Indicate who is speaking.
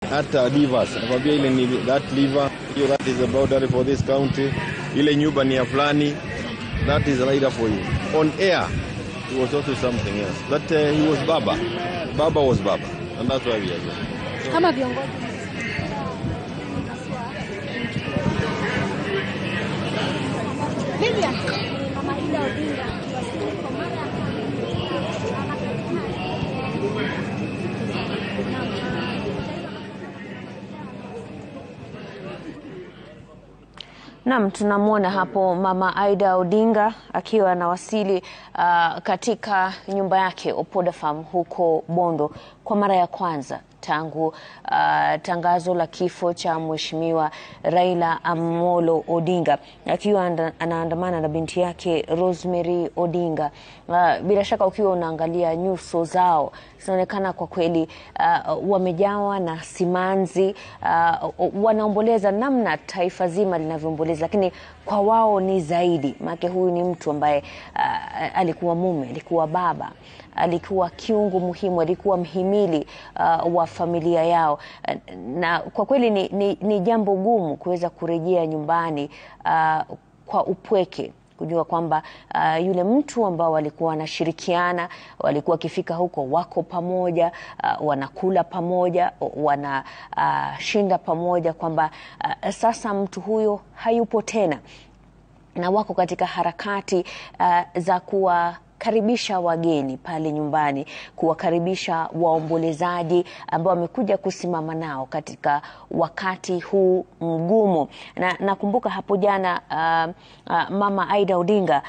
Speaker 1: Hata divas nakwambia, ile ni that liver hiyo, that is a boundary for this county, ile nyumba ni ya fulani. That is Raila for you. On air he was also something else, but he was Baba. Baba was Baba, and that's why we are here.
Speaker 2: Kama viongozi. Lilian, ni Mama Ida Odinga akiwasili kwa mara ya kwanza.
Speaker 3: Naam, tunamwona hapo Mama Aida Odinga akiwa anawasili katika nyumba yake Opoda Farm huko Bondo kwa mara ya kwanza tangu tangazo la kifo cha Mheshimiwa Raila Amolo Odinga, akiwa anaandamana na binti yake Rosemary Odinga. Bila shaka ukiwa unaangalia nyuso zao zinaonekana kwa kweli wamejawa na simanzi, wanaomboleza namna taifa zima linavyoomboleza, lakini kwa wao ni zaidi, maana huyu ni mtu ambaye alikuwa mume, alikuwa baba, alikuwa kiungo muhimu, alikuwa mhimili wa familia yao. Na kwa kweli ni jambo gumu kuweza kurejea nyumbani kwa upweke, kujua kwamba yule mtu ambao walikuwa wanashirikiana, walikuwa wakifika huko wako pamoja, wanakula pamoja, wanashinda pamoja, kwamba sasa mtu huyo hayupo tena, na wako katika harakati za kuwakaribisha wageni pale nyumbani, kuwakaribisha waombolezaji ambao wamekuja kusimama nao katika wakati huu mgumu. Na nakumbuka hapo jana Mama Aida Odinga